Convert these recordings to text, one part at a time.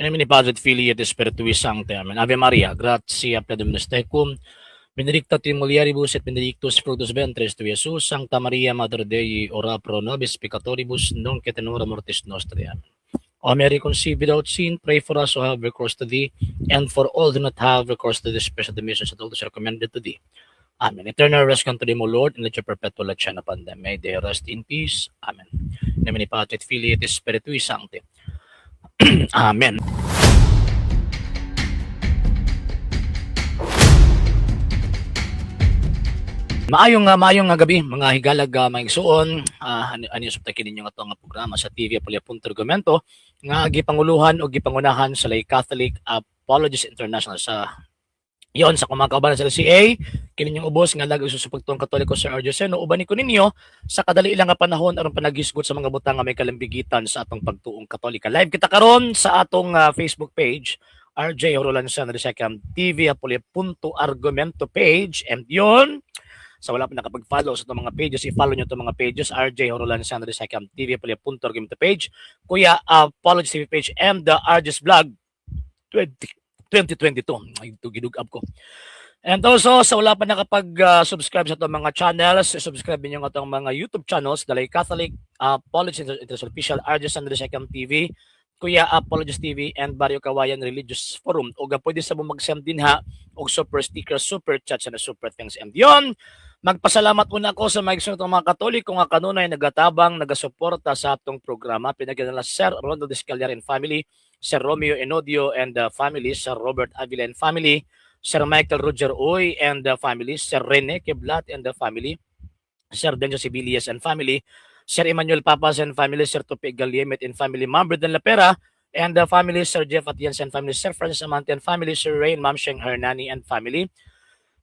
Nomine Patris et Filii et Spiritui Sancti. Amen. Ave Maria, gratia plena Dominus tecum, benedicta tu in mulieribus et benedictus fructus ventris tui, Iesus. Sancta Maria, Mater Dei, ora pro nobis peccatoribus, nunc et in hora mortis nostrae. Amen. O Mary, conceived without sin, pray for us who have recourse to thee, and for all who do not have recourse to thee, special the missions and all those recommended to thee. Amen. Eternal rest unto them, O Lord, and let your perpetual light shine upon them. May they rest in peace. Amen. In nomine Patris et Filii et Spiritui Sancti. Amen. Maayong gabi, mga higalag, mga igsuon, ani ani sa kini ninyo ato nga programa sa TV Apulia Punto Argumento nga gipanguluhan o gipangunahan sa Lay Catholic Apologists International. Sa yon, sa kung mga kauban sa LCA, kini inyong ubos nga lagi susupagtuong Katoliko, Sir RJ Seno, uban ko ninyo sa kadali lang nga panahon aron panaghisgot sa mga butang nga may kalambigitan sa atong pagtuong Katolika. Live kita karon sa atong Facebook page, RJ Horolan San Second TV Apulia Punto Argumento page, and yon, sa wala pa nakapag-follow sa itong mga pages, i-follow nyo itong mga pages, RJ Horolan San Second TV Apulia Punto Argumento page, Kuya Apology TV page, and the RJ's Vlog 20, 2022. Ay, ito gidugab ko. And also, sa wala pa nakapag-subscribe sa itong mga channels, subscribe niyo ang atong mga YouTube channels, Dalay Catholic Apology International Official, RJ San Second TV, Kuya Apologist TV, and Barrio Kawayan Religious Forum. O pwede sa mo mag-send din ha, og super sticker, super chat, and super thanks. And yon, magpasalamat una ako sa mga igsoon mga Katoliko nga kanunay nagatabang, nagasuporta sa atong programa. Pinagyan Sir Rondo Descaliar and family, Sir Romeo Enodio and family, Sir Robert Avila and family, Sir Michael Roger Uy and the family, Sir Rene Keblat and the family, Sir Denjo Sibilias and family, Sir Emmanuel Papas and family, Sir Tupi Galiemet and family, Ma'am Brendan Lapera and the family, Sir Jeff Atienza and family, Sir Francis Amante and family, Sir Rain Ma'am Sheng Hernani and family,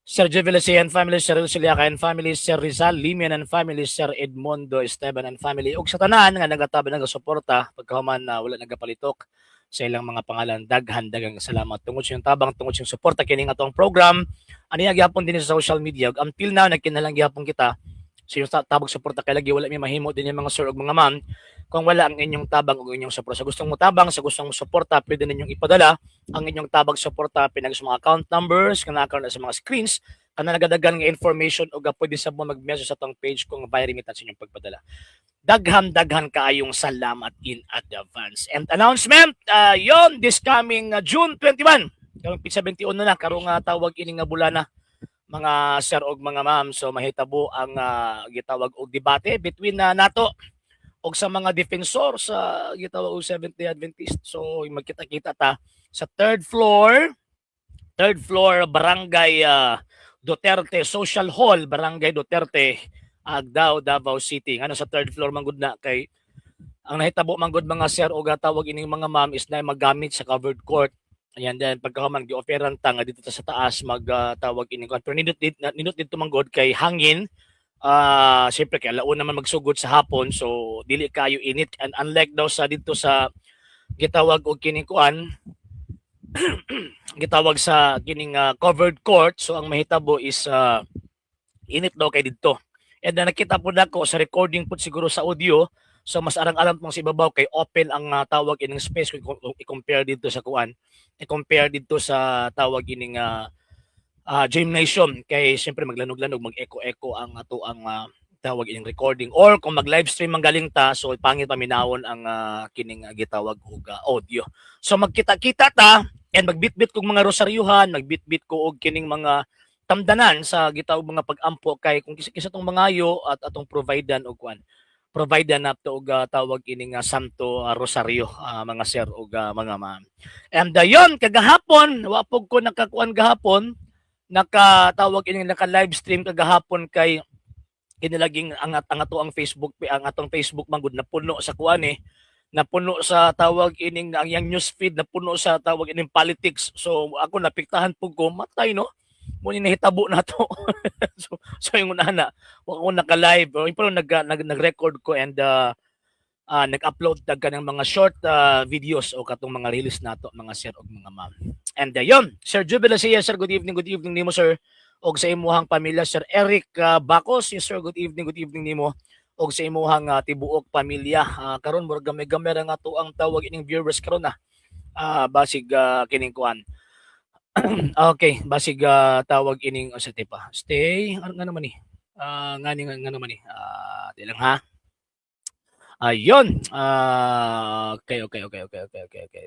Sir Jeff Villasia and family, Sir Siliaka and family, Sir Rizal Limian and family, Sir Edmondo Esteban and family, ug sa tanan nga nagatabi, nagasuporta pagkahuman na wala nagapalitok sa ilang mga pangalan, daghan daghang salamat tungod sa inyong tabang, tungod sa inyong suporta kining atong program aniya gyapon din sa social media. Ug until now nagkinahanglan gyapon kita sa inyong tabang, suporta, kay lagi wala may mahimo din yung mga sir ug mga ma'am kung wala ang inyong tabang ug inyong suporta. Sa gustong mo tabang, sa gustong mo suporta, pwede ninyong ipadala ang inyong tabang, suporta pinag sa mga account numbers nga na sa mga screens kana nagadagan nga information, ug pwede sa mo mag-message sa atong page kung via remittance inyong pagpadala. Daghan daghan kaayong salamat in advance. And announcement, yon, this coming June 21, karong petsa 21 na karong tawag ini nga bulana, mga sir og mga ma'am, so mahitabo ang gitawag og debate between na nato og sa mga defensor sa gitawag og Seventh Day Adventist. So magkita-kita ta sa third floor, Barangay Duterte Social Hall, Barangay Duterte, Agdao, Davao City. Ngano sa third floor man gud na? Kay ang nahitabo man gud, mga sir og tawag ining mga ma'am, is na maggamit sa covered court. Ayan, then pagkahuman gi-offeran ta nga dito ta sa taas mag tawag ining kuan. Pero nindot dito man gud kay hangin. Siyempre kay alauna man magsugod sa hapon, so dili kayo init, and unlike daw sa dito sa gitawag og kining kuan, gitawag sa kining covered court, so ang mahitabo is init daw kay didto. And then nakita po nako sa recording po siguro sa audio, so mas arang-aram pong sa ibabaw kay open ang tawag ining space kung i-compare dito sa kuan, i-compare dito sa tawag ining gymnasium, kay siyempre maglanog-lanog, mag-echo-echo ang ato ang tawag ining recording, or kung mag live stream ang galing ta, so pangit paminawon ang kining gitawag og audio. So magkita-kita ta and magbitbit kog mga rosaryuhan, magbitbit ko og kining mga tamdanan sa gitawag mga pag-ampo, kay kung kisa tong mangayo at atong providean og kuan, provide na to og tawag ining Santo Rosario, mga sir ug mga ma'am. And yon, kagahapon wa pug ko nakakuan gahapon, nakatawag ining naka live stream kagahapon, kay kinilaging ang ato ang Facebook, ang atong Facebook man gud napuno sa kuan eh, napuno sa tawag ining ang yang news feed, napuno sa tawag ining politics. So ako napiktahan pug ko, matay no mo ni nahitabo na to. So yung una na wa ko naka live, pero nag nag-record ko and nag-upload tag kanang mga short videos o katong mga release nato, mga sir ug mga ma'am. And yon, Sir Jubilee, sir, good evening, good evening nimo, sir, og sa imuhang pamilya. Sir Eric Bacos, yes, sir, good evening, good evening nimo og sa imuhang tibuok pamilya. Karon murag gamay-gamay ra nga to ang tawag ining viewers karon na. Basig kining kuan. Okay, basig tawag ining sa pa. Stay, ano nga naman ni? Nga ni nga naman ni. Di lang ha. Ayun. Okay.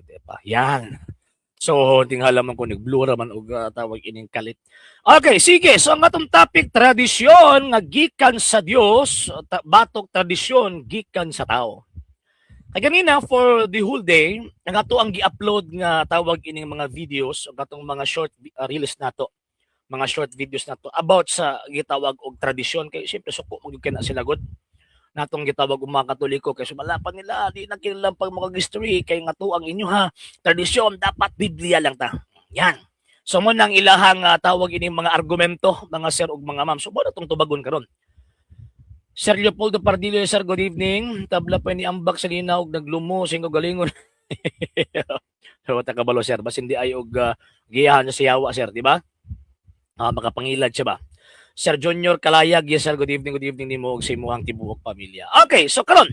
Di pa. Yan. So, tinghala man ko nag-blue ra man og tawag ining kalit. Okay, sige. So, ang atong topic, tradisyon nga gikan sa Dios, batok tradisyon gikan sa tao. Kay ganina, for the whole day, ang ato ang gi-upload nga tawag ining mga videos, ang atong mga short reels nato, mga short videos nato about sa gitawag og tradisyon, kay siyempre suko man gyud kay na sila gud natong gitawag og mga Katoliko, kay sumala pa nila di na kinahanglan pag mga history, kay nga to ang inyo ha tradisyon, dapat Biblia lang ta. Yan. So mo nang ilahang tawag ining mga argumento, mga sir ug mga ma'am. So mo na tong tubagon karon. Sir Leopoldo Pardillo, sir, good evening. Tabla pa ni ambak sa linaw og naglumo sa iyong galingon. So ta kabalo, sir, basin di ay og giyahan niya sa yawa, sir, di ba? Makapangilad siya ba? Sir Junior Kalayag, yes sir, good evening nimo ug sa imong tibuok pamilya. Okay, so karon,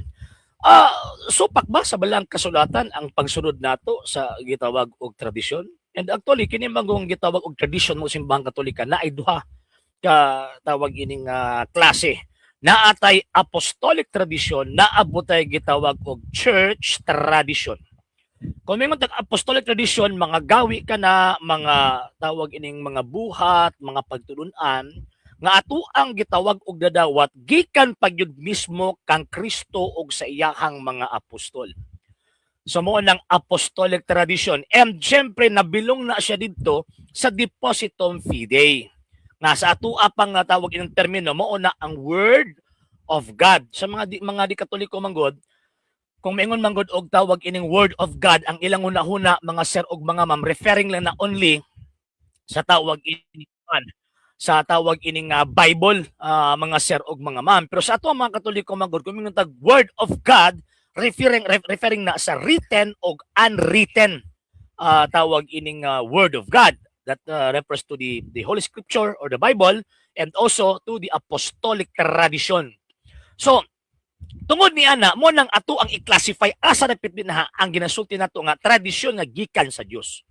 supak ba sa balang kasulatan ang pagsunod nato sa gitawag og tradisyon? And actually, kini manggong gitawag og tradisyon mo simbahang Katolika na ay duha ka tawag ining klase. Naatay apostolic tradition, naabotay gitawag og church tradition. Kung may tag apostolic tradition, mga gawi ka na, mga tawag ining mga buhat, mga pagtulunan, nga ato ang gitawag og dadawat gikan pagyud mismo kang Kristo og sa iyahang mga apostol. So mo nang apostolic tradition. And syempre nabilong na siya didto sa depositum fidei. Nga sa ato pang tawag ining termino, mao na ang word of God. Sa mga di Katoliko manggod, kung maingon manggod og tawag ining word of God, ang ilang hunahuna, mga sir og mga ma'am, referring lang na only sa tawag ining Bible, mga sir og mga ma'am. Pero sa ato ang mga Katoliko manggod, kung maingon tag word of God, referring na sa written og unwritten tawag ining word of God that refers to the Holy Scripture or the Bible and also to the apostolic tradition. So, tungod ni ana, mo nang ato ang i-classify asa na din ha ang ginasulti nato nga tradisyon nga gikan sa Dios.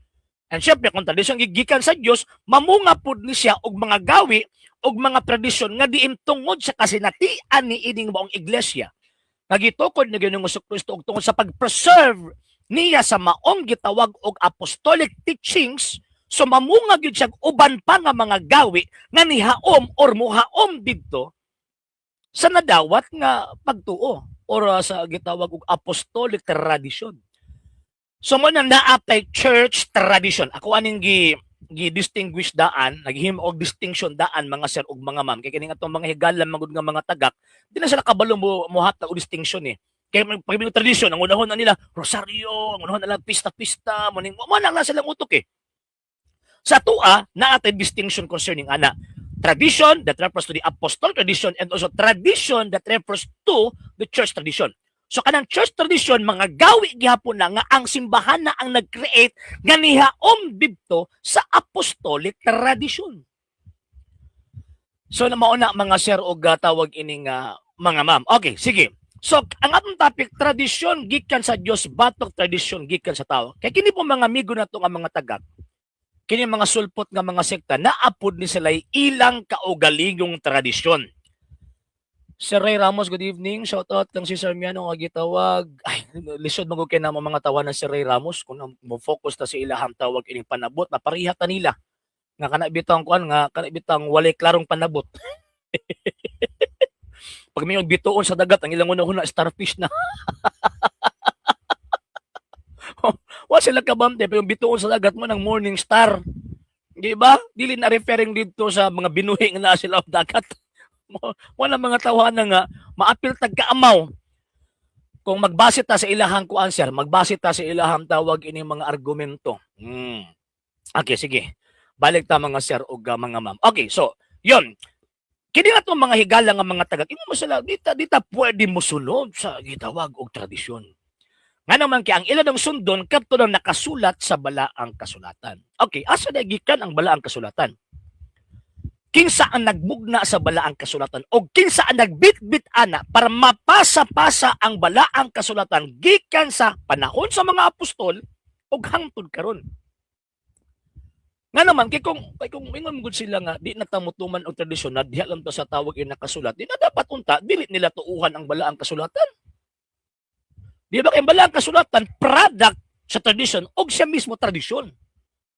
And syempre, kung tradisyon gikan sa Dios, mamunga pud ni siya og mga gawi og mga tradisyon nga diin tungod sa kasinatian ni ining maong iglesia nga gitukod ni Ginoong Kristo og tungod sa pag-preserve niya sa maong gitawag og apostolic teachings, so mamunga gyud siya uban pa nga mga gawi nga nihaom or muhaom didto sa nadawat nga pagtuo or sa gitawag og apostolic tradition. So mo nang naapay church tradition. Ako aning gi gi-distinguish daan, naghimo og distinction daan, mga sir ug mga ma'am. Kay kining atong mga higala magud nga mga tagak, di na sila kabalo mo mohatag og distinction eh. Kay pag may tradisyon, ang unahon na nila rosaryo, ang unahon na nila pista-pista, mo ning mo na lang silang utok eh. Sa tua, naatay distinction concerning ana. Tradition that refers to the apostolic tradition and also tradition that refers to the church tradition. So kanang church tradition, mga gawi gihapon na nga ang simbahan na ang nag-create nga nihaom didto sa apostolic tradition. So na mauna, mga sir og tawag ining mga ma'am. Okay, sige. So ang atong topic, tradisyon gikan sa Dios batok tradisyon gikan sa tao. Kay kini po mga amigo nato nga mga tagak, kini mga sulpot nga mga sekta, naapod ni sila ilang kaugalingong tradisyon. Sir Ray Ramos, good evening. Shout out kang si Sir Miano nga gitawag. Ay, lisod magud kay namo mga tawanan si Ray Ramos kung mo focus ta sa ilahang tawag ining panabot, mapariha ta nila. Nga kana bitang kuan, nga kana bitang walay klarong panabot. Pag may bituon sa dagat, ang ilang una-una starfish na. Wa sila kabante, pero yung bituon sa dagat mo ng morning star. Di ba? Dili na referring dito sa mga binuhi nga naa sila sa dagat. Wala mga tawanan nga maapil tag kaamaw. Kung magbase ta sa ilahang kuan, sir, magbase ta sa ilahang tawag ini mga argumento. Okay, sige. Balik ta, mga sir ug mga ma'am. Okay, so, yon. Kini nga tong mga higala nga mga tagak, imo mo sila dita pwede mo sunod sa gitawag og tradisyon. Nga naman kay ang ilan ng sundon kadto nang nakasulat sa balaang kasulatan. Okay, asa na gikan ang balaang kasulatan? Kinsa ang nagbugna sa balaang kasulatan o kinsa ang nagbitbit ana para mapasa-pasa ang balaang kasulatan gikan sa panahon sa mga apostol? Ug hangtod karon. Nga naman kay kung ingon gud sila nga di na ta motuman og tradisyon na diha lang ta sa tawag yung nakasulat, di na dapat unta dili nila tuuhan ang balaang kasulatan. Di ba kay ang balaang kasulatan product sa tradisyon og siya mismo tradisyon?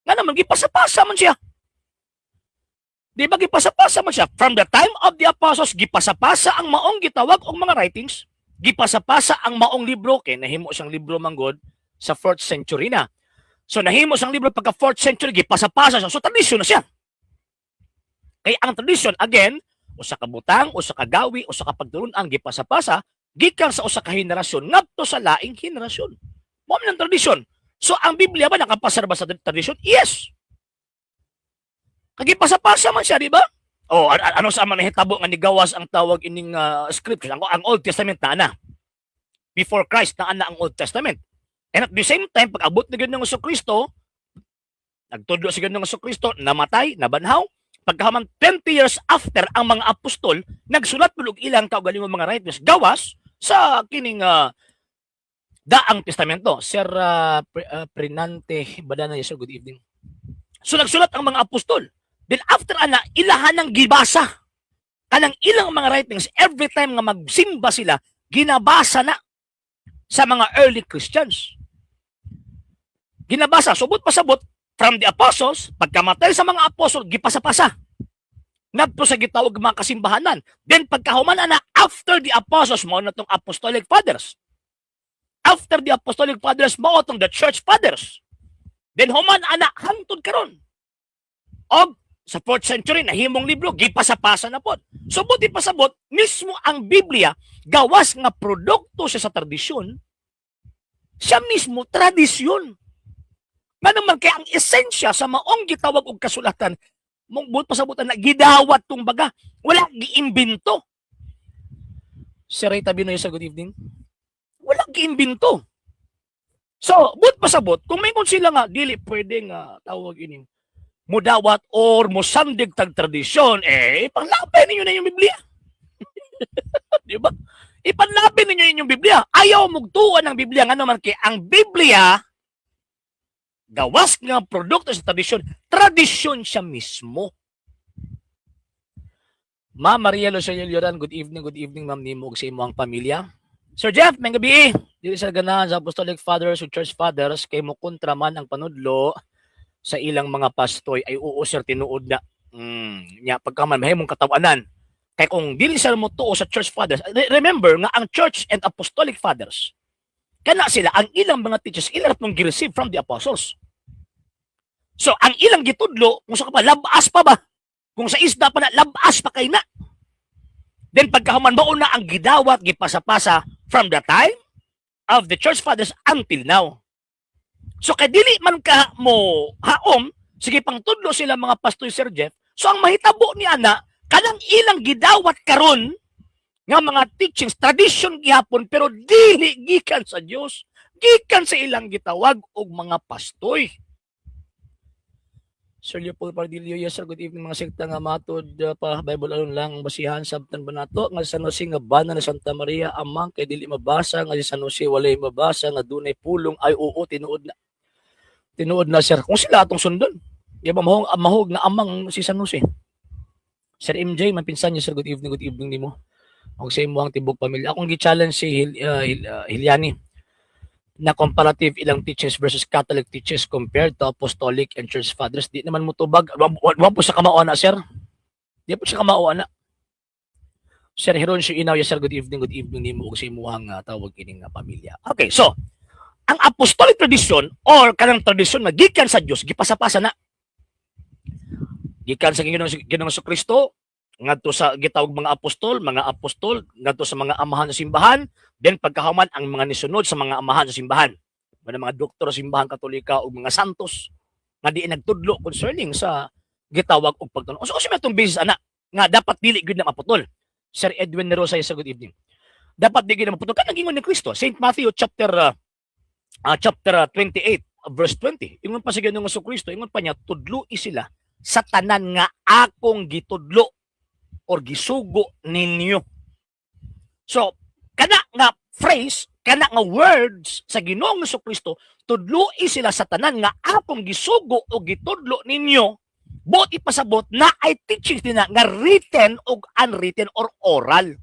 Nga naman gipasapasa man siya. Di ba gipasapasa man siya? From the time of the apostles, gipasapasa ang maong gitawag og mga writings, gipasapasa ang maong libro, kay nahimo siyang libro manggod sa 4th century na. So nahimo siyang libro pagka 4th century, gipasapasa siya. So tradisyon na siya. Kay ang tradisyon, again, usa ka butang, usa ka gawi, usa ka pagtulun-an gipasapasa gikan sa usa ka henerasyon ngadto sa laing henerasyon. Mao man ang tradisyon. So ang Biblia ba nakapasar ba sa tradisyon? Yes. Kagipasapasa man siya, di ba? Oh, ano sa man nahitabo nga nigawas ang tawag ining scripture, ang Old Testament na ana. Before Christ na ana ang Old Testament. And at the same time, pag abot na gyud ng Kristo, nagtudlo si Ginoong Kristo, namatay, nabanhaw, pagkahuman 20 years after, ang mga apostol nagsulat pud og ilang kaugalingong mga writings gawas sa kining Daang Testamento. Sir Prinante Badana, yes, sir, good evening. So nagsulat ang mga apostol. Then after ana, ilahan ng gibasa. Kanang ilang mga writings, every time nga magsimba sila, ginabasa na sa mga early Christians. Ginabasa, subot pasabot, from the apostles, pagkamatay sa mga apostol, gipasa-pasa ngadto sa gitawag mga kasimbahanan. Then pagkahuman ana, after the apostles, mao na tong apostolic fathers. After the apostolic fathers, mao tong the church fathers. Then human ana hangtod karon. Og sa 4th century nahimong libro, gipasapasa na pod. So buot pasabot, mismo ang Biblia, gawas nga produkto siya sa tradisyon, siya mismo tradisyon. Nga naman kay ang esensya sa maong gitawag og kasulatan, mong buot pasabutan na gidawat tong baga, wala giimbento. Sir Ray Tabinoy sa, good evening. Wala giimbento. So, buot pasabot, kung may sila nga dili pwede nga tawag ining mudawat or musandig tag tradisyon, eh, ipanlabi ninyo na yung Biblia. Di ba? Ipanlabi ninyo yung Biblia. Ayaw mugtuan ng Biblia. Nga naman kay ang Biblia, gawas nga produkto sa tradisyon, tradisyon siya mismo. Ma'am Maria Lucia Lloran, good evening, ma'am, nimo ug sa imong pamilya. Sir Jeff, may gabi. Dili sa ganahan sa Apostolic Fathers ug Church Fathers kay mo kontra man ang panudlo sa ilang mga pastoy. Ay oo, sir, tinuod na. Nya pagka man mahimong katawanan. Kay kung dili sila mo tuo sa Church Fathers, remember nga ang Church and Apostolic Fathers, kana sila ang ilang mga teachers ilang mong gi-receive from the apostles. So ang ilang gitudlo, kung sa ka pa labas pa ba? Kung sa isda pa na labas pa kay na. Then pagkahuman mao na ang gidawat, gipasapasa from the time of the Church Fathers until now. So kay dili man ka mo haom, sige pang tudlo sila mga pastor, Sir Jeff. So ang mahitabo ni ana, kanang ilang gidawat karon nga mga teachings, tradition gihapon, pero dili gikan sa Dios, gikan sa ilang gitawag og mga pastoy. Sir Leopold Pardillo, yes sir, good evening. Mga sekta nga matod pa Bible alone lang ang basihan, sabtan ba nato nga sa San Jose nga bana na Santa Maria amang kay dili mabasa nga si San Jose walay mabasa nga dunay pulong? Ay oo, tinuod na. Tinuod na, sir. Kung sila atong sundon. Di ba mahog, mahog na amang si San Jose. Sir MJ, mapinsan niyo sir, good evening nimo. Og sa imo ang tibok pamilya. Akong gi-challenge si Hilyani na comparative ilang teachings versus Catholic teachings compared to Apostolic and Church Fathers. Di naman mo tubag. Wa po sa kamao na, sir. Di po sa kamao na. Sir Heron Inaw, yes sir, good evening nimo ug sa imuhang tawag kining pamilya. Okay, so ang apostolic tradition or kanang tradisyon nga gikan sa Dios, gipasapasa na. Gikan sa Ginoong Kristo ngadto sa gitawag mga apostol ngadto sa mga amahan sa simbahan, then pagkahuman ang mga nisunod sa mga amahan sa simbahan. Mga doktor sa Simbahan Katolika ug mga santos nga di nagtudlo concerning sa gitawag og pagtulong. So, unsa may atong basis ana nga dapat dili gyud na maputol? Sir Edwin Nerosa, sa good evening. Dapat di gyud na maputol kanang gingon ni Kristo. Saint Matthew chapter 28 verse 20. Ingon pa sa Ginoong Kristo, ingon pa niya, "Tudloi sila sa tanan nga akong gitudlo or gisugo ninyo." So, kana nga phrase, kana nga words sa Ginoong Kristo, "Tudloi sila sa tanan nga akong gisugo o gitudlo ninyo," buot ipasabot na ay teachings din na nga written o unwritten or oral.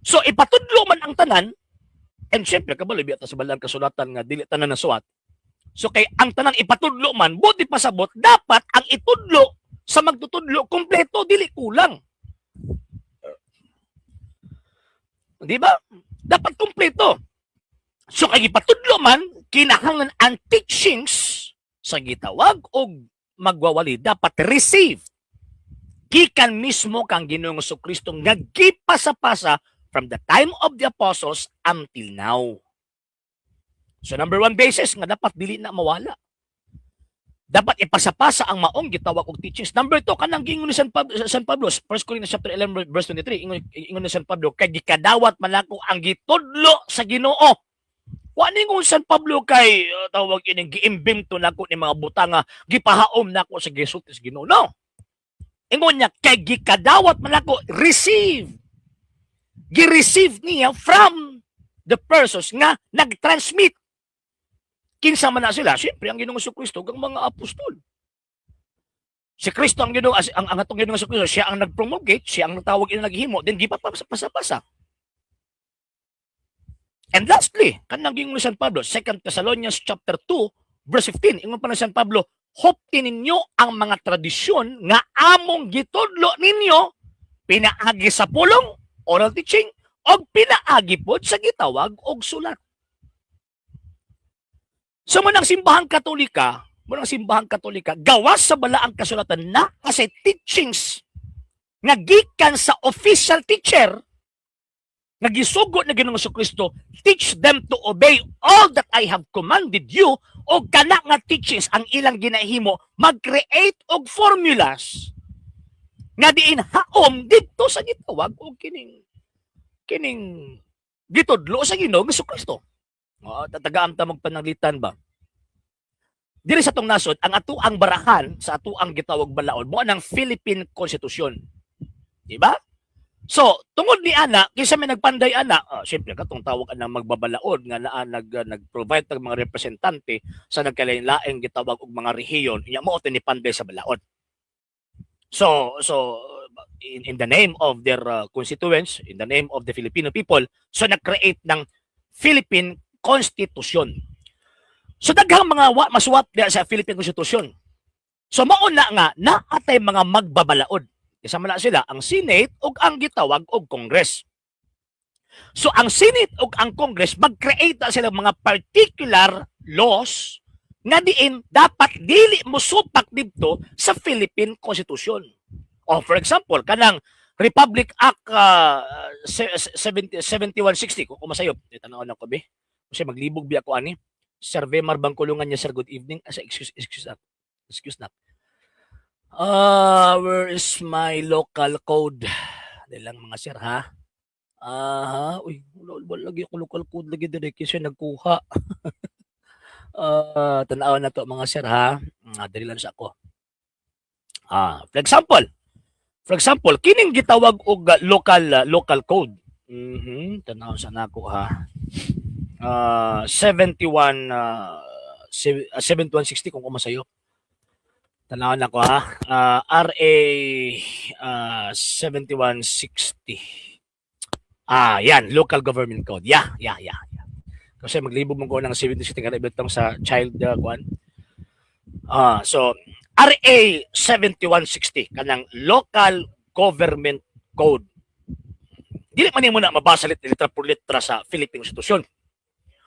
So ipatudlo man ang tanan, and syempre kabalo biya ta sa Balaang Kasulatan nga dili tanan na suwat. So kay ang tanan ipatudlo man, buot ipasabot dapat ang itudlo sa magtutudlo kompleto, dili kulang. Di ba? Dapat kompleto. So kay ipatudlo man, kinahanglan ang teachings sa gitawag og magwawali dapat receive gikan mismo kang Ginoong Kristo nga gipasa-pasa from the time of the apostles until now. So number one basis nga dapat dili na mawala. Dapat ipasapasa ang maong gitawag og teachings. Number two, kanang giingon ni San Pablo, 1 Corinthians chapter 11 verse 23, ingon ni San Pablo, "Kay gikadawat man nako ang gitudlo sa Ginoo." Wa ningon San Pablo kay tawag ining giimbento nako ni mga butanga, gipahaom nako sa gisulti sa Ginoo. No. Ingon niya kay gikadawat man nako, receive. Gi-receive niya from the persons nga nag-transmit. Kinsa man na sila? Siyempre, ang Ginoong Kristo ug ang mga apostol. Si Kristo ang Ginoo, ang atong Ginoong Kristo, siya ang nag-promulgate, siya ang tawag ina naghimo, then gipapasa-pasa. And lastly, kanang giingon ni San Pablo, 2 Thessalonians chapter 2, verse 15, ingon pa ni San Pablo, "Hupti ninyo ang mga tradisyon nga among gitudlo ninyo pinaagi sa pulong," oral teaching, og pinaagi pod sa gitawag og sulat. So mo nang Simbahang Katolika, gawas sa Balaang Kasulatan na kasi teachings nga gikan sa official teacher nga gisugo na Ginoong Kristo, "Teach them to obey all that I have commanded you," o kana nga teachings ang ilang ginahimo mag-create og formulas nga diin haom didto sa gitawag og kining gitudlo sa Ginoong Kristo. Oh, tatagaan ta magpananglitan ba? Diri sa atong nasod, ang atuang barahan sa atuang gitawag balaod mo ang Philippine Constitution. Di ba? So, tungod ni ana, kinsa may nagpanday ana, siyempre katong tawag anang magbabalaod nga naa nag-provide tag mga representante sa nagkalain-laing gitawag og mga rehiyon, nya mao ni panday sa balaod. So in the name of their constituents, in the name of the Filipino people, so nag-create ng Philippine Constitution. So daghang mga wa masuwat diha sa Philippine Constitution. So mao na nga naatay mga magbabalaod. Isa man na sila ang Senate ug ang gitawag og Congress. So ang Senate ug ang Congress, mag-create na sila mga particular laws nga diin dapat dili mosupak didto sa Philippine Constitution. O for example, kanang Republic Act 70, 7160 kung masayop, tan-awon nako be. Kasi maglibog biya ko ani. Sir Vemar Bangkulungan niya, sir, good evening. Asa, excuse, excuse na. Excuse na. Ah, where is my local code? Dili lang, mga sir, ha. Aha, uy, wala, wala lagi ako local code lagi dire kasi nagkuha. Ah, tan-aw na to, mga sir, ha. Dili lang sa ako. Ah, for example, kining gitawag og local code. Tan-aw sa nako ha. Ah, 71 7160 kung kumasayo. Tan-awon nako ha. RA 7160. Ah, yan, local government code. Yeah. Kasi maglibog mo ko ng 7060 nga ibitong sa child kuan. Ah, so RA 7160 kanang local government code. Dili man nimo na mabasa litra por litra sa Philippine Constitution.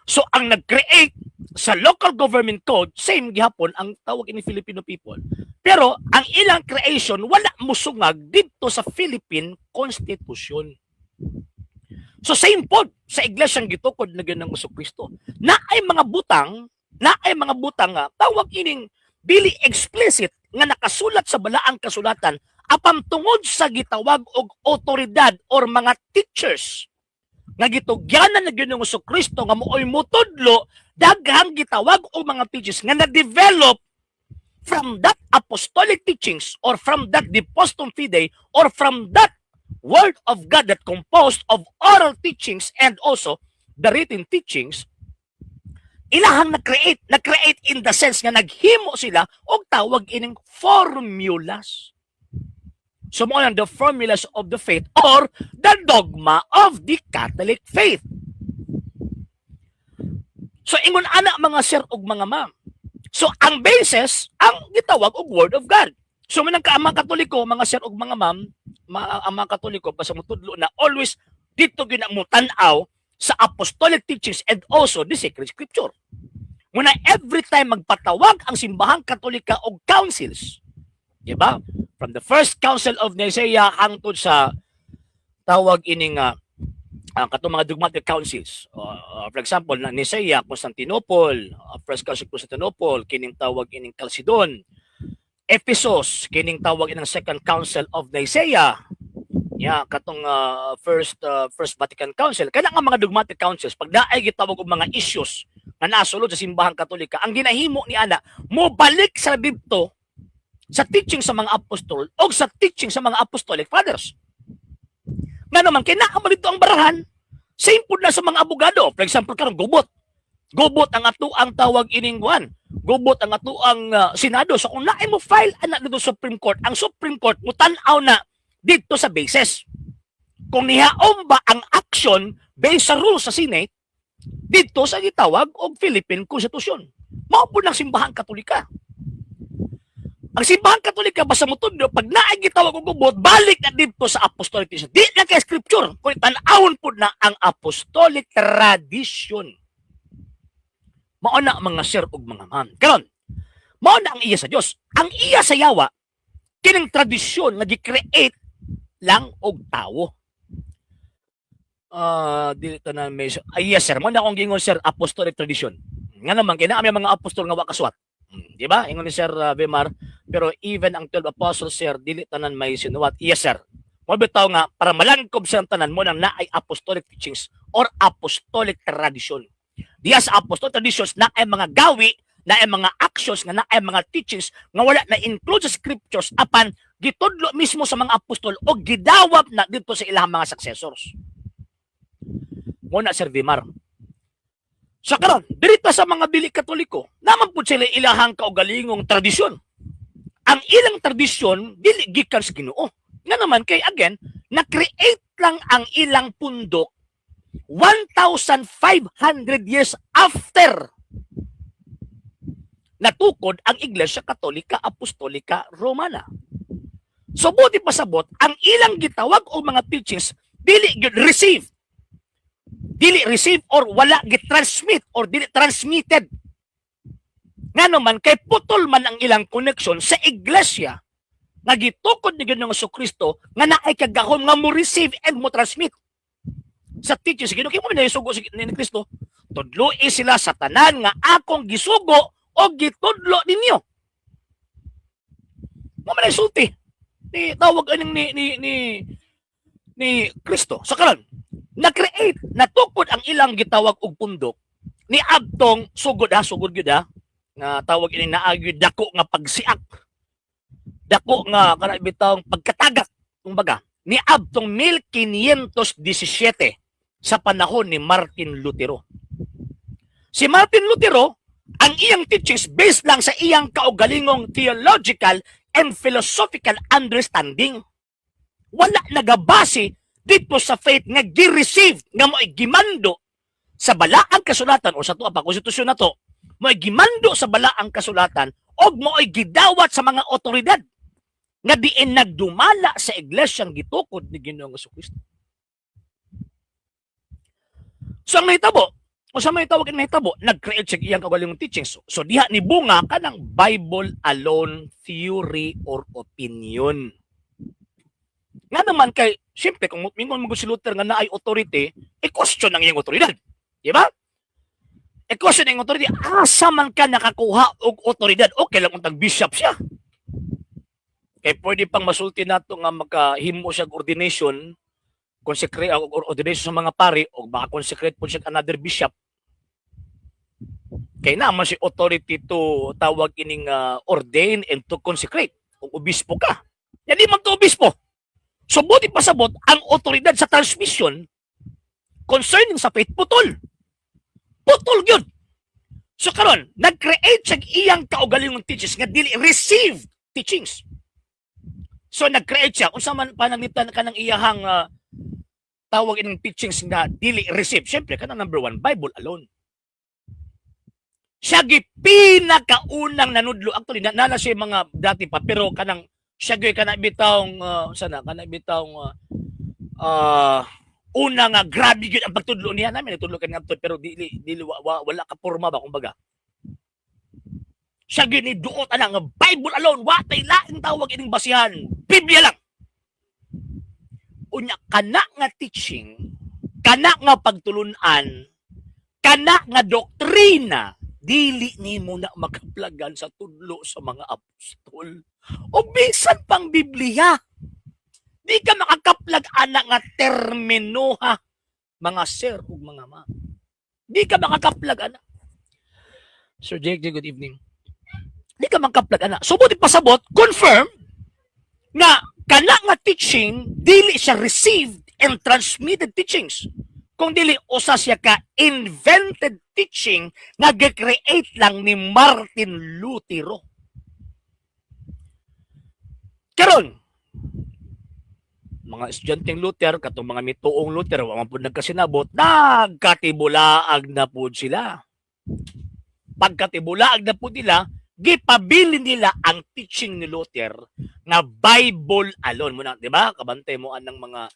So ang nag-create sa local government code, same gihapon ang tawag ini Filipino people. Pero ang ilang creation wala musungag didto sa Philippine Constitution. So same pod sa iglesyang gitukod na gyud ng Kristo. Na ay mga butang nga tawag ining dili explicit nga nakasulat sa Balaang Kasulatan, apan tungod sa gitawag og otoridad or mga teachers nga gitugyanan na gyud ng Kristo nga mooy mutudlo, daghang gitawag og mga teachers nga na-develop from that apostolic teachings or from that depositum fidei or from that Word of God that composed of oral teachings and also the written teachings, ilahang na-create in the sense nga naghimo sila og tawag ining formulas. So mao nang the formulas of the faith or the dogma of the Catholic faith. So ingon ana, mga sir ug mga ma'am. So ang basis ang gitawag og Word of God. So manang ka ang mga Katoliko, mga sir ug mga ma'am, ang mga Katoliko basta motudlo na, always dito gyud na mo tan-aw sa apostolic teachings and also the sacred scripture. Muna every time magpatawag ang Simbahang Katolika og councils, di ba? From the first Council of Nicaea hangtod sa tawag ining katong mga dogmatic councils. For example, na Nicaea, Constantinople, First Council of Constantinople, kining tawag ining Chalcedon, Ephesus, kining tawag ining Second Council of Nicaea, ya katong first Vatican Council. Kana nga mga dogmatic councils, pag naay gitawag og mga issues nga nasulod sa Simbahang Katolika, ang ginahimo ni ana, mo balik sa didto sa teaching sa mga apostol o sa teaching sa mga apostolic fathers. Nga naman kay naa man dito ang barahan, same pud na sa mga abogado. For example, karon gubot. Gubot ang ato ang tawag ining kuan. Gubot ang ato ang Senado. So kung naay mo file ana dito sa Supreme Court, ang Supreme Court mo tan-aw na dito sa basis. Kung nihaom ba ang action based sa rules sa Senate dito sa gitawag og Philippine Constitution. Mao pud ang Simbahang Katolika. Ang Simbahang Katolika basta motudlo, pag naay gitawag og gubot, balik na dito sa apostolic teaching. Di na kay scripture, kung tan-awon pud na ang apostolic tradition. Mao na, mga sir ug mga ma'am. Karon, mao na ang iya sa Dios. Ang iya sa yawa, kining tradisyon nga gi-create lang og tawo. Ah, dili ta na may. Ay, yes sir, mo na akong gingon, sir, apostolic tradition. Nga naman kay naa may mga apostol nga wa kasuwat. Di ba? Ingon ni Sir Bemar, pero even ang 12 apostles, sir, dili tanan may sinuwat. Yes sir. Mo bitaw nga para malangkob sa tanan mo nang naay apostolic teachings or apostolic tradition. Diya sa apostolic traditions na ay mga gawi, na ay mga actions, nga na ay mga teachings nga wala na include sa scriptures apan gitudlo mismo sa mga apostol o gidawat na dito sa ilang mga successors. Muna, Sir Vimar. Sa karon, dirita sa mga dili Katoliko, naman pud sila ilahang kaugalingong tradisyon. Ang ilang tradisyon dili gikan sa Ginoo. Nga naman kay again, na-create lang ang ilang pundok 1,500 years after natukod ang Iglesia Katolika Apostolika Romana. So buti pasabot, ang ilang gitawag o mga teachings dili gyud receive. Dili receive or wala gi-transmit or dili transmitted. Nga naman kay putol man ang ilang connection sa iglesia nga gitukod ni Ginoong Kristo nga naay kagahom nga mo receive and mo transmit sa teachings sa Ginoo. Kay mo na sugo si ni Kristo. Tudloi sila sa tanan nga akong gisugo o gitudlo ninyo. Mo man ay sulti ni tawag aning ni Kristo. Sa karon, na-create, natukod ang ilang gitawag og pundok ni adtong sugod ha, sugod gyud ha, nga tawag ini naagi dako nga pagsiak. Dako nga kana bitawng pagkatagak kumbaga ni adtong 1517 sa panahon ni Martin Lutero. Si Martin Lutero, ang iyang teachings based lang sa iyang kaugalingong theological and philosophical understanding. Wala nagabase dito sa faith nga gi-receive nga mo'y gimando sa balaang kasulatan o sa tuwa pa konstitusyon na to, mo'y gimando sa balaang kasulatan og mo'y gidawat sa mga otoridad nga diin nagdumala sa iglesyang gitukod ni Ginoong Kristo. So ang nahitabo, o sa may tawag nahitabo, nag-create siya iyang kaugalingong teachings. So diha ni bunga kanang Bible alone theory or opinion. Nga naman kay, siyempre, kung mingon mo si Luther nga naay authority, i-question ang iyang otoridad. Di ba? I-question ang iyang authority. Asa man ka nakakuha og otoridad? Okay lang untag bishop siya. Kay pwede pang masulti nato nga makahimo siya og ordination, consecrate or ordination sa mga pari o baka consecrate po siya another bishop. Kay naman si authority to tawag ining ordain and to consecrate. Kung obispo ka. Yan di man to obispo. So buot pasabot, ang otoridad sa transmission concerning sa faith, putol. Putol gyud. So karon, nag-create siya iyang kaugalingong teachings nga dili received teachings. So nag-create siya unsa man pananglitan kanang iyahang tawag ining teachings nga dili received. Syempre kanang number one, Bible alone. Siya gi pinakaunang nanudlo. Actually, na siya mga dati pa, pero kanang siya gyud kana bitawng sana kana bitawng una nga grabe gyud ang pagtudlo niya. Namin nagtudlo kani ngadto, pero dili dili wala ka porma ba, kumbaga. Siya gyud ni duot ana nga Bible alone, wa tay laing tawag ining basihan, Biblia lang. Unya kana nga teaching, kana nga pagtulunan, kana nga doktrina, dili nimo na makaplagan sa tudlo sa mga apostol o bisan pang Biblia. Di ka makakaplag ana nga termino ha, mga sir ug mga ma'am. Di ka makakaplag ana. Sir Jake, good evening. Di ka makaplag ana. So buot pasabot, confirm nga kana nga teaching dili siya received and transmitted teachings. Kung dili, usa siya ka invented teaching nga gi-create lang ni Martin Lutero. Karon, mga estudyanteng Luther, katong mga mituong Luther, wa man pud nagkasinabot, nagkatibulaag na pud sila. Pagkatibulaag na pud nila, gipabili nila ang teaching ni Luther nga Bible alone. Muna, di ba? Kabantay mo anang mga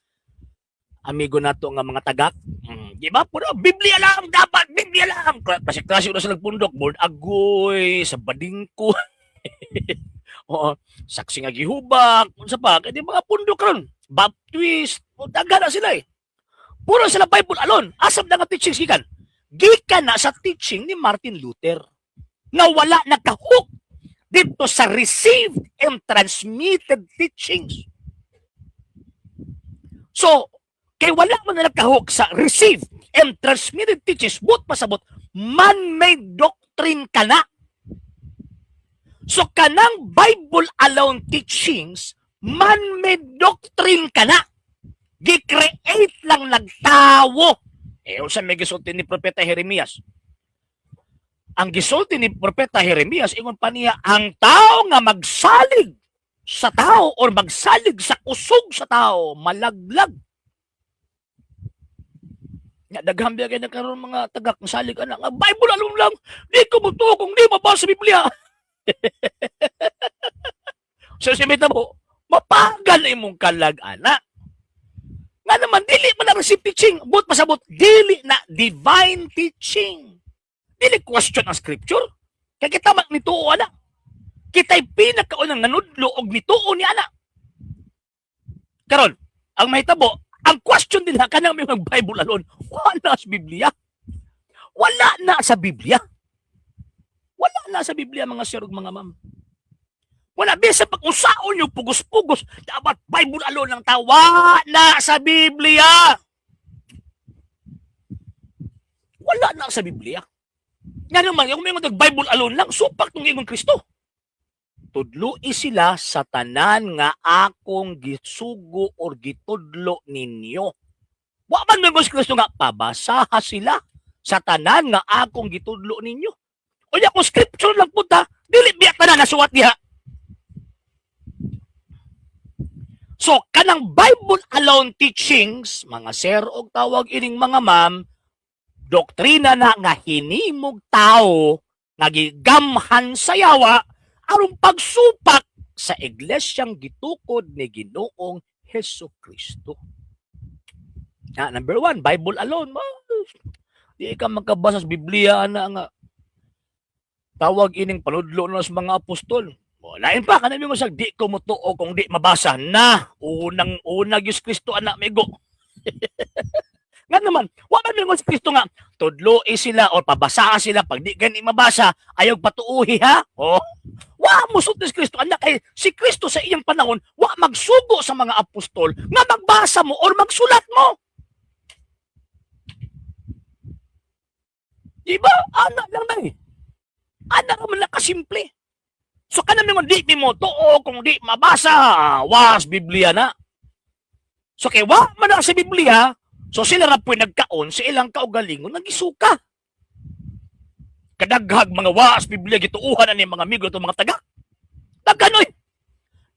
amigo nato nga mga tagak. Di ba? Puro Biblia lang dapat, Biblia lang. Kasi klase na sa nagpundok, born agoy, sa badingko. Oo, saksi nga gihubak, unsa pa, kay di mga pundok ron. Baptist, o daghan na sila eh. Puro sila Bible alone. Asam na nga teachings gikan? Gikan na sa teaching ni Martin Luther nga wala nakahook dito sa received and transmitted teachings. So, kay wala man na nakahook sa received and transmitted teachings, buot pasabot, man-made doctrine ka na. So, kanang Bible alone teachings, man-made doctrine ka na. Gi-create lang nagtawo. Eh, unsa may gisulti ni Propeta Jeremias? Ang gisulti ni Propeta Jeremias, ingon pa niya, ang tao nga magsalig sa tao or magsalig sa kusog sa tao, malaglag. Nga daghan biya kay nagkaroon mga tagak ng salig ana nga Bible alone lang. Di ko mutuo kung di mabasa sa Biblia. So si mo, mapagal imong kalag ana. Nga naman dili man na receive teaching, buot pasabot dili na divine teaching. Dili question ang scripture. Kay kita man nituo ana. Kita'y pinakaunang nanudlo og nituo ni ana. Karon, ang mahitabo, ang question din ha, kanang may mag Bible alone, wala sa Biblia. Wala na sa Biblia. Wala na sa Biblia, mga sir ug mga ma'am. Wala, bisa pag usaon yung pugos-pugos, dapat Bible alone lang ta. Wala na sa Biblia. Wala na sa Biblia. Nga naman, yung may mga Bible alone lang, supak tong ingong Kristo. Tudloi sila sa tanan nga akong gisugo or gitudlo ninyo. Wa man may Kristo nga pabasaha sila sa tanan nga akong gitudlo ninyo. Unya kung scripture lang punta, dili biya tanan nasuwat diha. So, kanang Bible alone teachings, mga sir og tawag ining mga ma'am, doktrina na nga hinimog tao nga gigamhan sa yawa aron pagsupak sa iglesyang gitukod ni Ginoong Heso Kristo. Ah, number one, Bible alone. Ma, di ka magkabasa sa Biblia ana nga tawag ining panudlo na sa mga apostol. O, lain pa, kanami mo sa di ko mutuo kung di mabasa na unang una Diyos Kristo anak migo. Nga naman, wa man mingon si Kristo nga tudloi sila or pabasaan sila pag di gani mabasa, ayaw patuuhi ha. Oh. Wa mo sulti si Kristo anak, kay si Kristo sa iyang panahon wa magsugo sa mga apostol nga magbasa mo or magsulat mo. Di ba? Ana lang na eh. Ana naman lang kasimple. So kanang mingon di mi mo tuo kung di mabasa, was Biblia na. So kay wa man na sa Biblia, so sila ra po'y nagkaon sa ilang kaugalingon nagisuka. Kadaghag mga waas Biblia gituuhan ani mga amigo itong mga taga. Daghan oy.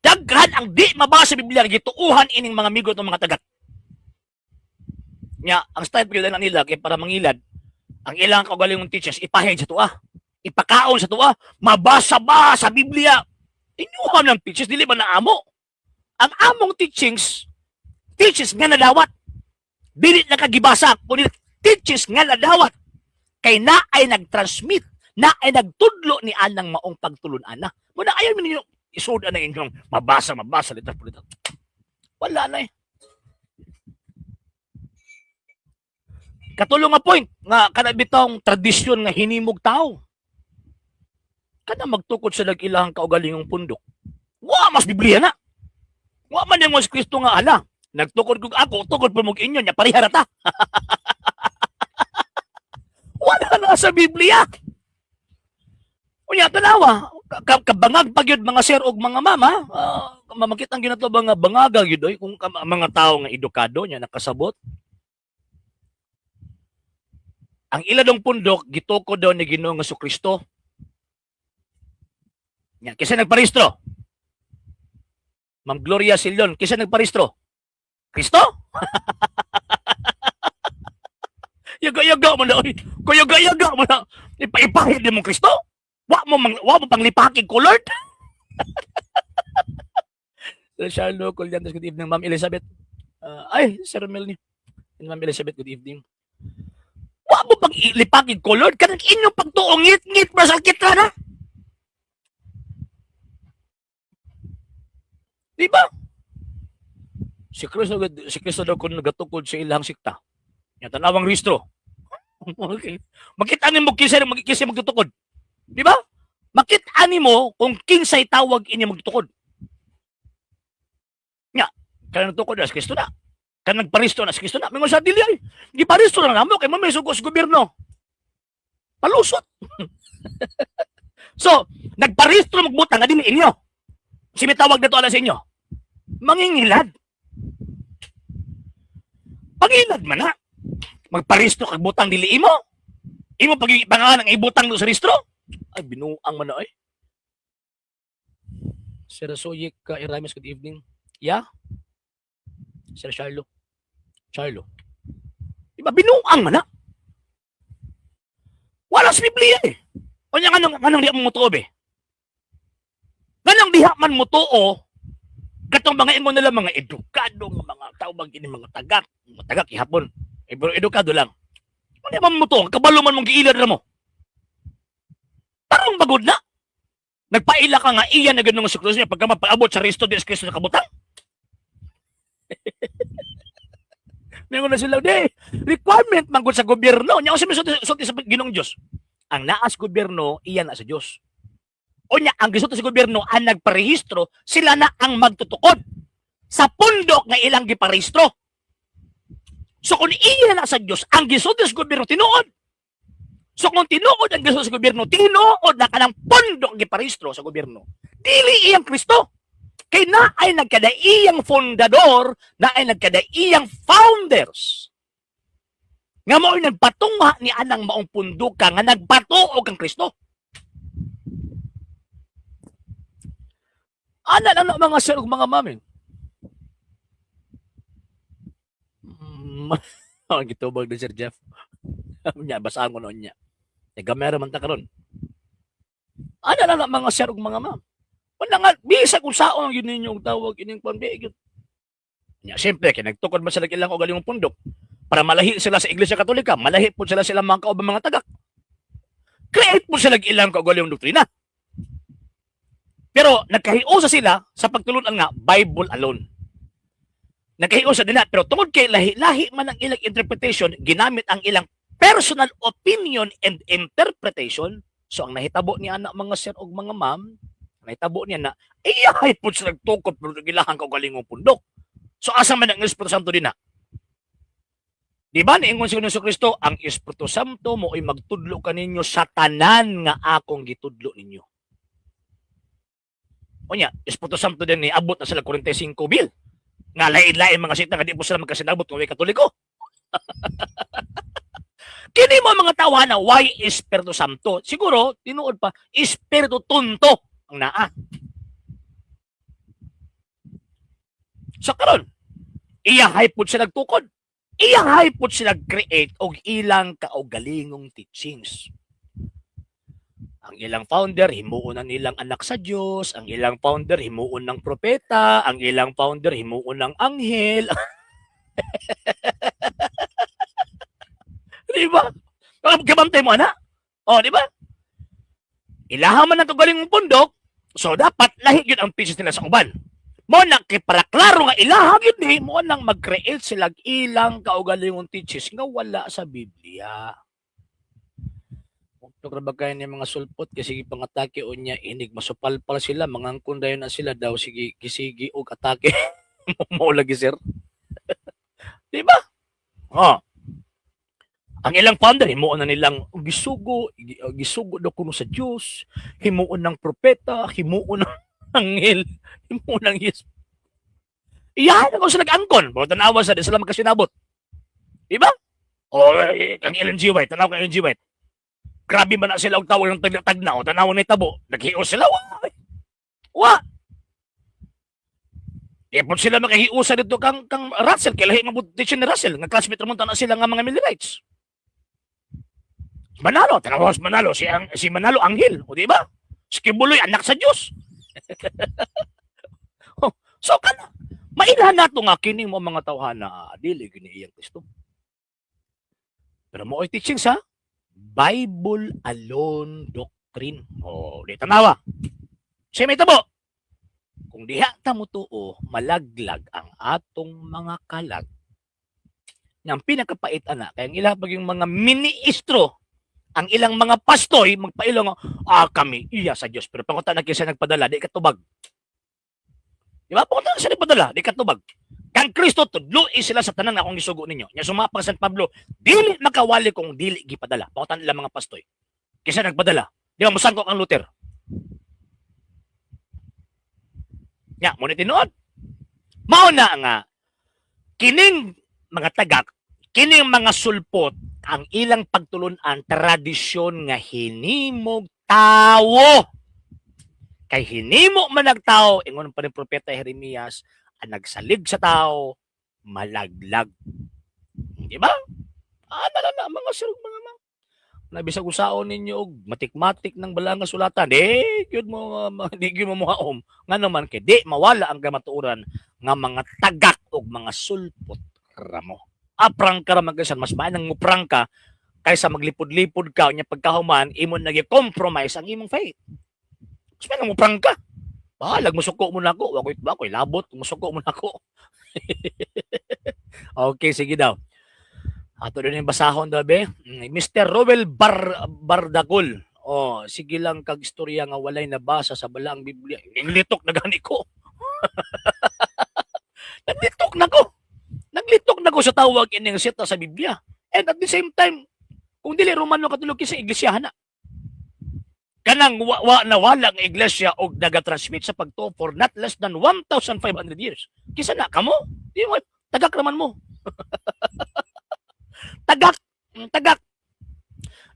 Daghan ang di mabasa sa Biblia gituuhan ining mga amigo itong mga taga. Nya, ang style gyud na nila kay para mangilad ang ilang kaugalingong teachers ipahin sa tuwa. Ipakaon sa tuwa, mabasa ba sa Biblia? Inyuhan ng teachers dili ba na amo? Ang among teachings teaches nga nadawat. Dili na kagibasa, kundi teaches nga nadawat. Kay na ay nag-transmit, na ay nagtudlo ni anang maong pagtulun-ana. Muna ayaw ninyo isud na inyong mabasa, mabasa, literal po literal. Wala na eh. Katulong nga point nga kana bitong tradisyon nga hinimog tao. Kana magtukod sa nag-ilahang kaugalingong pundok. Wa mas Biblia na. Wa man yung si Kristo nga ala. Nagtukod kog ako, tukod po mong inyo, nya pareha ra ta. Wala na sa Biblia. Unya tanawa, kabangag pa gyud mga sir og mga mama, mamakita ang ginato ba nga bangaga gyud oy kung mga tao nga edukado nya nakasabot. Ang iladong pundok gitukod daw ni Ginoong Kristo. Nya kinsa nagparehistro? Ma'am Gloria Silion, kinsa nagparehistro? Kristo? Yaga-yaga mo na, oy. Kuyaga-yaga mo na. Ipaipahid mo Kristo? Wa mo panglipakig ko, Lord? Sir Charlo Colyantes, good evening. Ma'am Elizabeth. Ay, Sir Melny. Ma'am Elizabeth, good evening. Wa mo pang lipakig ko, Lord? Kanang inyong pagtuong ngit-ngit ba sa kita na? Di ba? Si Kristo daw kung nagatukod sa ilang sikta. Nya tanawang rehistro. Okay. Makita nimo kinsa magtutukod. Di ba? Makita nimo kung kinsay tawag ini magtutukod. Nya, kanang nagtukod na si Kristo na. Kanang nagparisto na si Kristo na. Mingon sa dili ay. Giparisto na namo kay mo may sugo sa gobyerno. Palusot. So, nagparehistro magbutang nga dinhi inyo. Si may tawag na to ala sa inyo. Mangingilad. Pangilad man na. Magparehistro kag butang dili imo. Imo pag pangalan ang ibutang do sa rehistro. Ay binuang man na ay. Sir Soyik Iramis, good evening. Yeah? Sir Charlo. Charlo. Diba binuang man na? Wala sa Biblia eh. O niya nganong diha mo mutuo be? Nganong diha man mutuo katong mga ingon nila mga edukado nga mga tawag ini mga tagak ihapon. Eh, pero edukado lang. Ano man mo to? Kabalo man mong giilad na mo. Tarong bagod na. Nagpaila ka nga iya na ganun sa krus niya pagka mapaabot sa resto di Kristo na kabutang. Meron na sila, di, requirement man gud sa gobyerno. Nya unsa may sulti sa Ginoong Dios? Ang naas gobyerno, iya na sa Dios. O nya ang gisulti sa gobyerno ang nagparehistro, sila na ang magtutukod sa pundok nga ilang giparehistro. So kung iya na sa Dios, ang gisulti sa gobyerno tinuod. So kung tinuod ang gisulti sa gobyerno, tinuod na kanang pundok giparehistro sa gobyerno. Dili iyang Kristo. Kay na ay nagkadaiyang fundador, na ay nagkadaiyang founders. Nga mao'y nagpatungha ni anang maong punduka nga nagpatuo kang Kristo. Ana lang na mga sir ug mga mami. Ang gitubag ni Sir Jeff. Nya basaan ko noon niya. Gamera man ta karon. Ana lang na mga sir ug mga ma'am. Wala nga bisag kung saon gyud ninyo og tawag ining pambi gyud. Nya siyempre kay nagtukod man sila ilang kaugalingong pundok para malahi sila sa Iglesia Katolika, malahi po sila silang mga kaubang mga tagak. Create po sila ilang kaugalingong doktrina. Pero nagkahiusa sila sa pagtulunan nga Bible alone. Nagkahiusa din na, pero tungod kay lahi-lahi man ang ilang interpretation, ginamit ang ilang personal opinion and interpretation. So ang nahitabo ni anak mga sir og mga ma'am, nahitabo niya na iyahay po sila nagtukod pero gilahang kaugalingong pundok. So asa man ang Espiritu Santo din na? Di ba niingon si Ginoong Kristo, ang Espiritu Santo mo'y magtudlo kaninyo sa tanan nga akong gitudlo ninyo. O niya, Espiritu Santo din niabot na sila 45 mil. Nga lain-lain mga sekta nga di po sila magkasinabot kung may Katoliko. Kini mo mga tawana, why Espiritu Santo? Siguro, tinuod pa, Espiritu Tunto ang naa. Sa karon, iyahay pud sila nagtukod. Iyahay pud sila create og ilang kaugalingong teachings. Ang ilang founder, himuon na nilang anak sa Dios. Ang ilang founder, himuon ng propeta. Ang ilang founder, himuon ng anghel. Di ba? Kabantay mo, ana? O, di ba? Ilaha man ang kagalingong pundok, so dapat lahi yun ang pieces nila sa uban. Mo na kay para klaro nga ilaha gyud ni mo nang mag-create sila ilang kaugalingong teachings nga wala sa Biblia. Ug ra ba kay ni mga sulpot kasi sige pangatake unya inig masupalpal sila, mangangkon dayon na sila daw, sige kisigi og atake. Mo lagi, sir. Di ba? Oh. Ang ilang founder himuon na nilang gisugo, gisugo daw kuno sa Dios, himuon ng propeta, himuon ng anghel, himuon ng Yes. Iyahan ako sila nag-angkon. Pero tanawa sa di sila magkasinabot. Di ba? O, eh, ang Ellen G. White, tanaw kang Ellen G. White. Grabe man na sila og tawag ng tagna-tagna. O, tanawa ni tabo. Naghios sila. Wa! Wa! Di po sila makahiusa dito kang Russell. Kaya lahi mabuti ni Russell. Nga classmate mo na sila nga mga Millerites. Manalo, tanawa si Manalo. Si Manalo anghel. O, di ba? Si Quiboloy, anak sa Diyos. Oh, so kana mailhan nato nga kini mo mga tawhana, ah, dili gini iyang Kristo. Pero mo teaching sa Bible alone doctrine. Oh, di tanawa. Siya may tabo. Kung diha ta mo tuo, malaglag ang atong mga kalag. Yang pinakapait ana, kaya ang ilang pag yung mga ministro, ang ilang mga pastoy, magpailong, ah, kami, iya sa Diyos. Pero pangutan na kinsa nagpadala, di katubag. Di ba? Pangutan na siya nagpadala, di katubag. Kang Kristo, tudloi sila sa tanan nga akong gisugo ninyo. Nya sumapang San Pablo, dili makawali kung dili gipadala. Pangutan nila mga pastoy. Kinsa nagpadala. Di ba, musangkok ang Luther. Nya, mo ni tinuod. Mao na nga, kining mga tagak, kining mga sulpot, ang ilang pagtulunan, tradisyon nga hinimog tawo. Kay hinimo man nagtao, ingon pa ni Propeta Jeremias, ang nagsalig sa tao, malaglag. Di ba? Ah, na, na, mga sir, mga ma. Nabisag usaon ninyo og matik-matik ng balang nga sulatan. Di gyud mo di gyud mo muhaom. Nga naman kay di mawala ang kamatuoran nga mga tagak og mga sulpot ramo. Aprang ka ra man kaysa mas maanang muprang ka kaysa maglipod-lipod ka unya pagkahuman imo nagi compromise ang imong faith. Mas maanang muprang ka. Bahalag musuko mo nako, wa ko'y wa ko'y labot, musuko mo nako. Okay, sige daw. Ato din yung basahon daw be. Mr. Roel Bardagol. Oh, sige lang kag istorya nga walay nabasa sa balaang Biblia. Naglitok na gani ko. Naglitok na ko. Naglitok na ko sa tawag ining sita sa Biblia. And at the same time, kung dili Romano Katoliko sa iglesia na. Kanang wa nawala ang iglesia og nagatransmit sa pagtuo for not less than 1,500 years. Kisa na kamo? Di mo tagak naman mo. Tagak, tagak.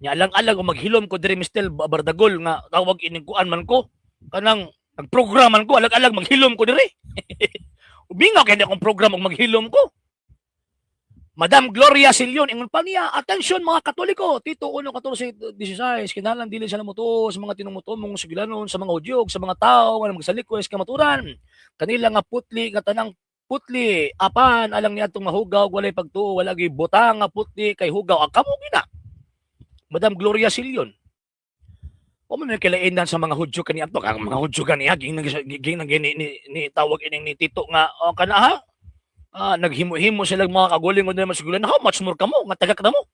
Nya alang-alang kung maghilom ko diri Mr. Bardagol nga tawag ining kuan man ko. Kanang nagprograman ko alang-alang maghilom ko diri. Ubingaw kay akong program og maghilom ko. Madam Gloria Silion, ingon pa niya, atensyon mga Katoliko, Tito 1:14-16, kinahanglan dili sila motuo sa mga tinumutumong sugilanon, sa mga Hudyo, sa mga tao nga magsalikwas kamaturan. Kanila nga putli, nga tanang putli, apan alang niya atong mahugaw, walay pagtuo, wala gyud butang nga putli kay hugaw. Ang kamo gina. Madam Gloria Silion. Wa man may kilainan sa mga Hudyo kani ato, ang mga Hudyo kani ging ging ni tawag ining ni Tito nga oh, kana ha. Ah, naghimo-himo sila mga kaguling o naman sigulan. How much more kamo? Nga tagak na mo.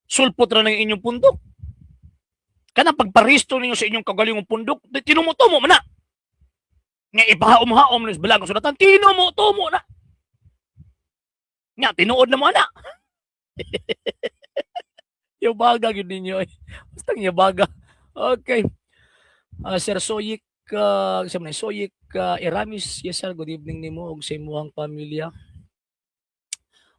Sulpot ra ng inyong pundok. Kana pagparisto ninyo sa inyong kagalingong pundok, tinumutumo man na. Nga ipahaom-haom ni balang sulatan, tinumutumo na. Nga tinuod na mo ana. Yabaga gyud ninyo eh. Basta yabaga. Okay. Ah, Sir Soyik, sa mga Soyik Eramis, yes sir, good evening nimo ug sa imong pamilya.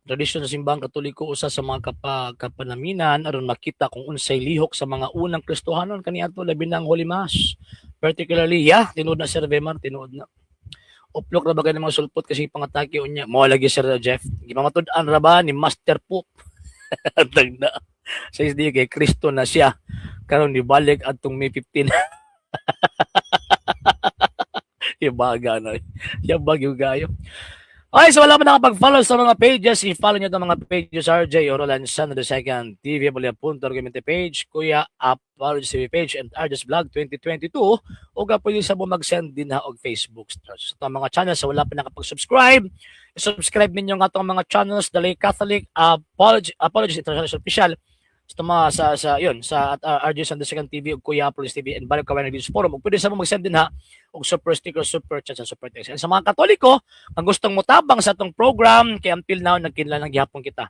Tradisyon sa Simbahang Katoliko, usa sa mga kapanaminan aron makita kung unsay lihok sa mga unang Kristohanon kaniadto, labi na ang Holy Mass. Particularly, yeah, tinuod na, Sir Vemar, tinuod na. Uplok ra ba kay mga sulpot kasi pangatake unya. Mo lagi, Sir Jeff. Gipamatud-an ra ba ni Master Pope. Tagna. Sa isdi kay Kristo na siya. Karon nibalik adtong May 15. Ibaga na. Yabag yung gayo. Okay, so wala pa nakapag-follow sa mga pages, i-follow nyo itong mga pages: RJ Orolan San the Second, TV Punto Argumente page, Kuya Apology TV page, and RJ's Vlog 2022. O ka pwede sa mo mag-send din ha og Facebook stars. Sa itong mga channels, sa wala pa nakapag-subscribe, subscribe ninyo nga itong mga channels, The Lay Catholic Apology International Official, sa mga sa yun sa RJ San the Second TV ug Kuya Apology TV and Balik Kawayan Religious Forum. Ug pwede sa mo mag-send din ha og super sticker, super chat, sa super text. And sa mga Katoliko ang gustong motabang sa atong program, kay until now nagkinahanglan gihapon kita.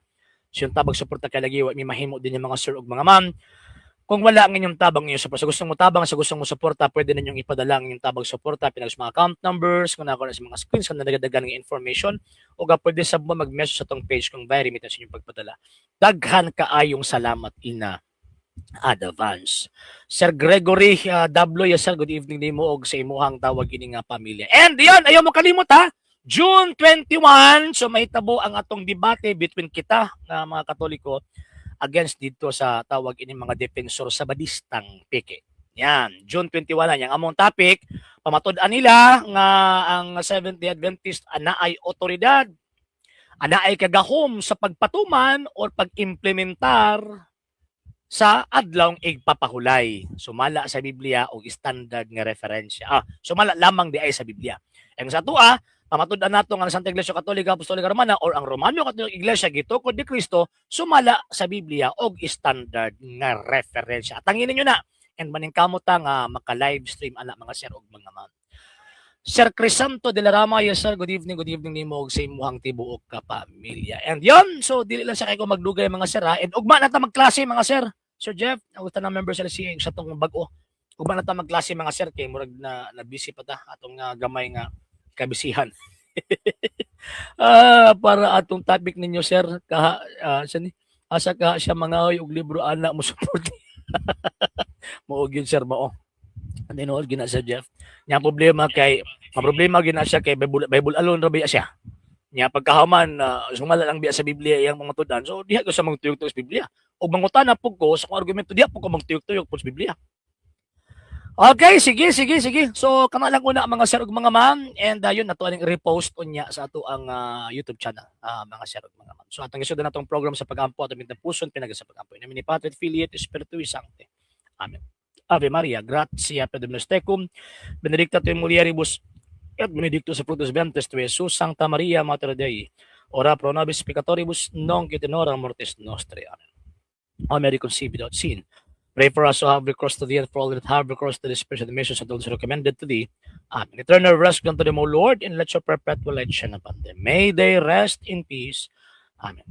So yung tabang suporta kay lagi wa mi mahimo din yung mga sir ug mga ma'am kung wala ang inyong tabang, inyong suporta. Sa gustong mo tabang, sa gustong mo suporta, pwede ninyong ipadala ang inyong tabang suporta pinag sa mga account numbers, kung nako na sa mga screens, kung nadagdagan ng information, o ga pwede sa mo mag-message sa atong page kung via remittance inyong pagpadala. Daghan kaayong salamat in advance. Sir Gregory W, yes sir, good evening nimo og sa imuhang tawag ini nga pamilya. And yun, ayaw mo kalimot ha. June 21, so mahitabo ang atong debate between kita nga mga Katoliko against dito sa tawag ini mga defensor sa badistang peke. Yan, June 21 na yang among topic, pamatud-an nila nga ang Seventh-day Adventist ana ay otoridad, ana ay kagahom sa pagpatuman or pag-implementar sa adlawng igpapahulay. Sumala sa Biblia o standard nga referensya. Sumala lamang di ay sa Biblia. Ang sa atua, pamatud-an nato nga ang Santa Iglesia Katolika Apostolika Romana or ang Romano Catholic Iglesia gitukod ni Kristo sumala sa Biblia og standard nga referensya. Atangin ninyo na and maningkamot ta nga maka-live stream ana, mga sir ug mga ma'am. Sir Crisanto de la Rama, yes sir, good evening nimo ug sa imuhang tibuok ka pamilya. And yon, so dili lang sa kay ko magdugay, mga sir ha. And ugma na ta magklase, mga sir. Sir Jeff, ang na member sa LCA sa tong bag-o. Ugma na ta magklase, mga sir, kay murag na busy pa ta atong gamay nga kabisihan. Para atong topic ninyo, sir, kaha sa ni asa ka siya mga og libro ana mo support. Mao gyud, sir, mao. Tinuod gina, Sir Jeff. Nya problema kay ang problema gina siya kay Bible, Bible alone ra biya siya. Nya pagkahuman sumala lang biya sa Biblia iyang mga tudan. So diha ko sa magtuyok-tuyok sa Biblia. Og mangutana pug ko sa akong argumento, diha pug ko magtuyok-tuyok pud sa Biblia. Okay, sige, sige, sige. So, kama lang una, mga sir ug mga ma'am, and yun nato aning repost unya sa ato ang YouTube channel, mga sir ug mga ma'am. So, atong gisud na natong program sa pag-ampo atong bintang puson pinag sa pag-ampo. In nomine Patris et Filii et Spiritui Sancti. Amen. Ave Maria, gratia plena Dominus tecum, benedicta tu in mulieribus et benedictus fructus ventris tui, Jesus. Sancta Maria, Mater Dei, ora pro nobis peccatoribus, nunc et in hora mortis nostrae. Amen. O Mary, conceived without sin, pray for us who have recourse to thee and for all that have recourse to the spirit of the missions and those recommended to thee. Amen. Eternal rest grant to them, O Lord, and let your perpetual light shine upon them. May they rest in peace. Amen.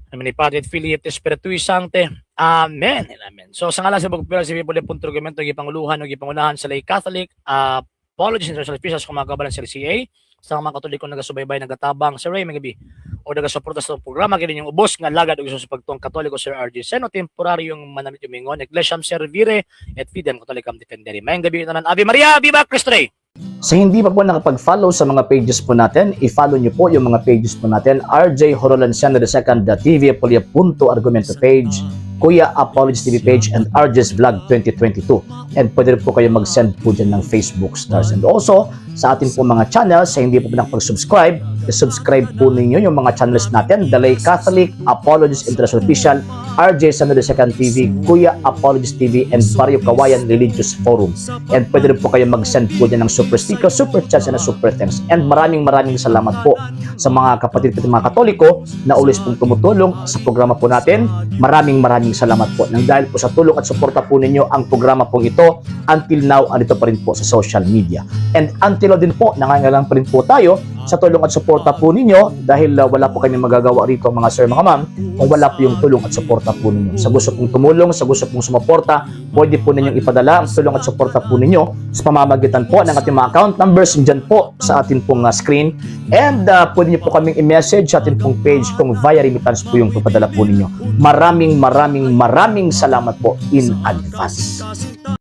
In nomine Patris et Filii et Spiritui Sancti. Amen and amen. So sa ngalan sa Bugpira si People punto argumento gipanguluhan o gipangunahan sa Lay Catholic Apologies International Officials kung mga kabalan sa LCA, sa mga Katoliko nagasubaybay, nagatabang sa Ray Magabi o nagasuporta sa programa, kini yung ubos nga lagad og sa pagtuong Katoliko, Sir RJ Seno temporaryong manamit yumingon Ecclesiam Servire et Fidem Catholicam Defendere. Maayong gabi tanan. Ave Maria, Viva Cristo Rey. Sa hindi pa po nakapag-follow sa mga pages po natin, i-follow niyo po yung mga pages po natin. RJ Horolanciano II, The TV Apolia Punto Argumento page, Kuya Apologies TV page, and RJ's Vlog 2022. And pwede rin po kayo mag-send po dyan ng Facebook stars. And also, sa ating po mga channels, sa hindi po nakapag-subscribe, i-subscribe po ninyo yung mga channels natin: The Lay Catholic, Apologies International Official, RJ Sano II TV, Kuya Apologies TV, and Barrio Kawayan Religious Forum. And pwede rin po kayo mag-send po dyan ng super sticker, super chats, and super thanks. And maraming maraming salamat po sa mga kapatid po mga Katoliko na always pong tumutulong sa programa po natin. Maraming maraming salamat po. Nang dahil po sa tulong at suporta po ninyo, ang programa pong ito until now andito pa rin po sa social media. And until now din po, nangangailangan pa rin po tayo sa tulong at suporta suporta po ninyo dahil wala po kami magagawa rito, mga sir, mga ma'am, kung wala po yung tulong at suporta po ninyo. Sa gusto pong tumulong, sa gusto pong sumuporta, pwede po ninyong ipadala ang tulong at suporta po ninyo sa pamamagitan po ng ating mga account numbers dyan po sa atin pong screen. And pwede niyo po kaming i-message sa atin pong page kung via remittance po yung papadala po ninyo. Maraming maraming maraming salamat po in advance.